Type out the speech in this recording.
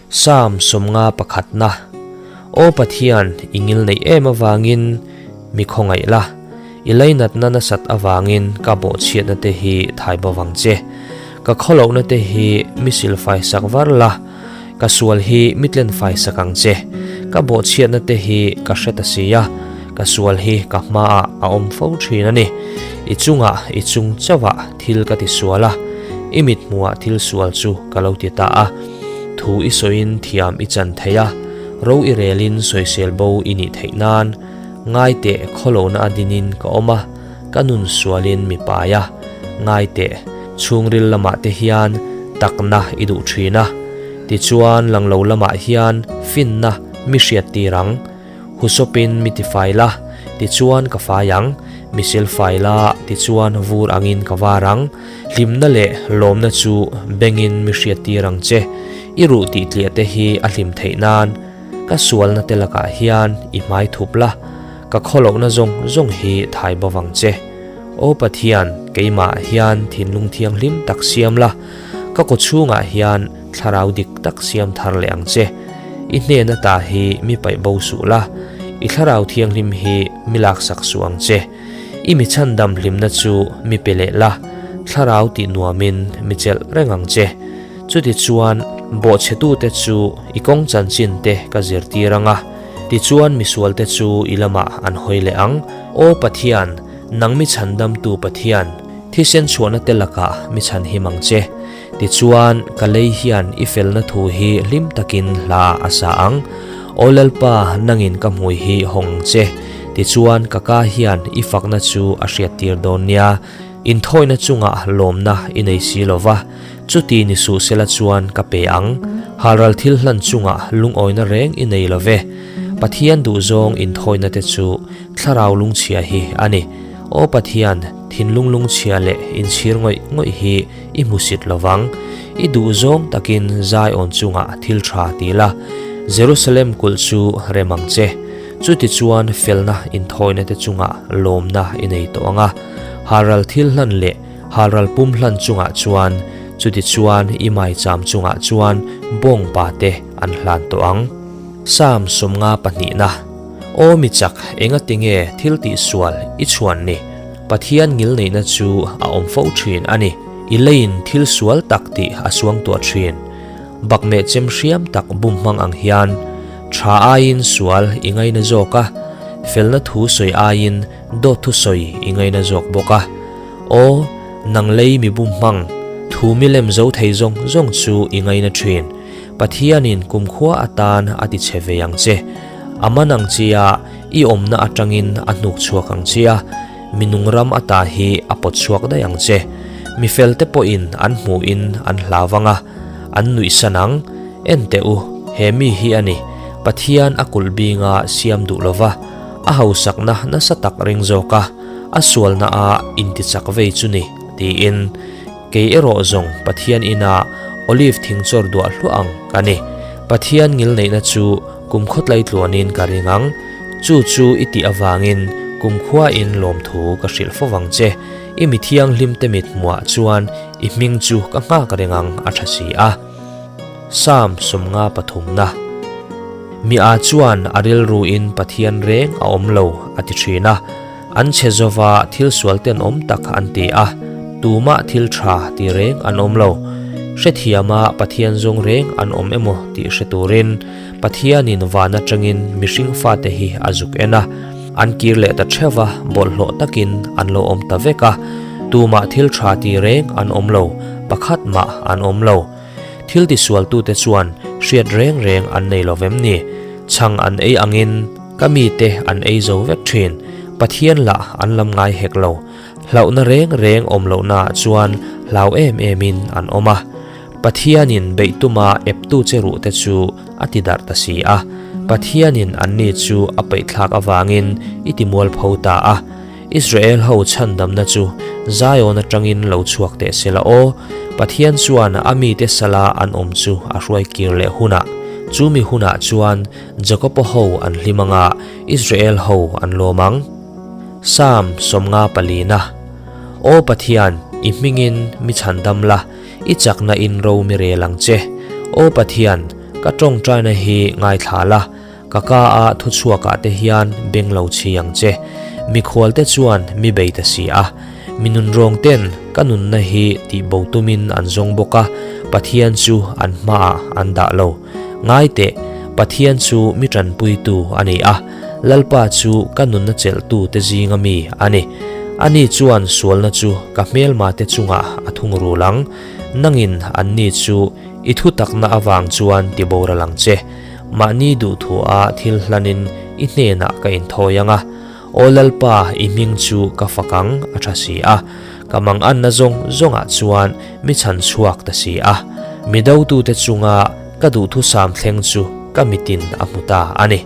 Psalm 50 pakhatna Aw Pathian, i ngil neih em avangin mi khawngaih la, i lainatna nasat avangin ka bawhchhiatna te hi thai bo vang che. Ka khawlohna te hi mi silfai sak var la, ka sual hi mi tlenfai sak ang che. Ka bawhchhiatna te hi ka hre ta si a, ka sual hi ka hmaah a awm fo thin a ni. I chungah i chung chauhah thil ka ti sual a, i mithmuhah thil sual chu ka lo ti ta a. Thu i sawiin thiam i chan thei a, ro i relin sawisel bo i nih theih nan ngai teh khawlohna a dinin ka awm a, ka nun sualin mi pai a, ngai teh chhungril lamah te hian takna i duh thin a, tichuan langlo lamah hian finna mi hriat tir ang. Husawpin mi tifai la, tichuan ka fai ang, mi silfai la, tichuan vur angin ka var ang. Hlimna leh lawmna chu bengin mi hriattir ang che, i ruh tih tliah te hi a hlim theih nan. Ka sualna te lakah hian i hmai thup la, ka khawlohna zawng zawng hi thai bo vang che. Aw Pathian, keimah hian thinlung thianghlim tak siam la, ka kawchhungah hian thlarau dik tak siam thar leh ang che. I hnen ata hi mi paih bo suh la, i thlarau thianghlim hi mi laksak suh ang che. I mi chhandam hlimna chu mi pe leh la, thlarau tih nuamin mi chelh reng ang che. Chutichuan, bawhchhetute chu i kawng chanchin te ka zirtir ang a, tichuan misualte chu i lamah an hawi leh ang. Aw Pathian, nang mi chhandamtu Pathian, thisen chhuahna te lakah mi chhanhim ang che. Tichuan, ka lei hian i felna thu hi hlim takin hla a sa ang. Aw Lalpa, nangin ka hmui hi hawng ang che. Tichuan, ka ka hian i fakna chu a hriattir dawn nia. Inthawina chungah lawmna i nei si lo va, chuti ni suh sela chuan ka pe ang. Halral thil hlan chungah lungawina reng i nei lo ve. Pathian duhzawng inthawina te chu thlarau lungchhia hi a ni. Aw Pathian, thinlung lungchhia leh inchhir ngawih ngawih hi i hmusit lo vang. I duh zawng takin Zion chungah thil tha ti la, Jerusalem kulh chu rem ang che. Chutichuan felna inthawina te chungah lawmna i nei tawh ang a, halral thil hlan leh halral pum hlan chungah chuan, chutichuan i maicham chungah chuan bawngpa te an hlan tawh ang. Psalm 50 pahnihna. Aw mi chak, engatinge thil tihsual i chhuan ni? Pathian ngilneihna chu a awm fo thin a ni. I leiin thil sual tak tih a suang tuah thin. Bakmeh chem hriam tak bum hmang ang hian tha aiin sual i ngaina zawk a, felna thu sawi aiin dawt thu sawi i ngaina zawk bawk a. Aw, nang lei mi bum hmang, thu milem zo thei zawng zawng chu i ngaina thin. Pathianin kumkhua atan a ti chhe ve ang che. A man ang chia, i awmna atangin a hnuk chhuak ang chia, mi nung ram ata hi a pawt chhuak daih ang che. Mi felte pawhin an hmuhin an hlau vang a, an nuihsan ang. En teh u, he mi hi a ni, Pathian a kulh binga siam duh lova, a hausakna nasa tak ring zawk a, a sualna a intichak vei chu ni, tiin. Kei erawh zawng Pathian ina olive thing chawr duah hluah ang ka ni. Pathian ngilneihna chu kum khawtlai tluanin ka ring ang. Chu chu i tih avangin kum khuain lawmthu ka hrilh fo vang che. I mi thianghlimte mit hmuah chuan i hming chu ka nghak reng ang a tha si a. Psalm 50 pathumna. Mi a chuan a rilruin Pathian reng a awm lo a ti thin a. An chhe zova thil sual tenawm tak an ti a, tumah thil tha ti reng an awm lo. Hrethiama Pathian zawng reng an awm emaw tih hre turin Pathianin van atangin mihring fate hi a zuk en a, an kir leh ta theuh a, bawlhhlawh takin an lo awm ta vek a, tumah thil tha ti reng an awm lo, pakhat mah an awm lo. Thil tisualtute chuan hriat reng reng an nei lo vem ni? Chhang an ei angin. Ka mite an ei zo vek thin, Pathian lah an lam ngai hek lo. Hlauhna reng reng awm lohnaah chuan hlau em emin an awm a. Pathianin beih tuma eptu che ruhte chu a ti darh ta si a. Pathianin anni chu a peihthlak avangin i ti mualpho ta a. Israel ho chhandamna chu Zion atangin lo chhuak teh se la aw. Pathian chuan a mite sala an awm chu a hruai kir leh hunah, chu mi hunah chuan Jakob-a ho an hlim ang a, Israel ho an lawm ang. Psalm 50 palina Aw Pathian, i hmingin mi chhandam la, i chakna in ro mi rel ang che. Aw Pathian, Ka tawngtaina hi ngaithla la, ka ka a thuchhuakah te hian beng lo chhi ang che. Mikhualte chuan mi bei ta si a, mi nunrawng ten ka nunna hi tihbo tumin an zawng bawk a, Pathian chu an hmaah an dah lo. Ngai teh, Pathian chu mi tanpuitu a ni a, Lalpa chu ka nunna chelhtu te zinga mi a ni. Ani chuan sualna chu ka hmelma te chungah a thungrul ang, nangin anni chu I thu takna avang chuan ti boral ang che. Mahni duhthua thil hlanin i hnenah ka inthawi ang a. Aw Lalpa, i hming chu ka fak ang, a tha si a. Ka manganna zawng zawngah chuan mi chhan chhuak ta si a. Mi dotute chunga ka duhthusam thleng chu ka mitin a hmu ta a ni.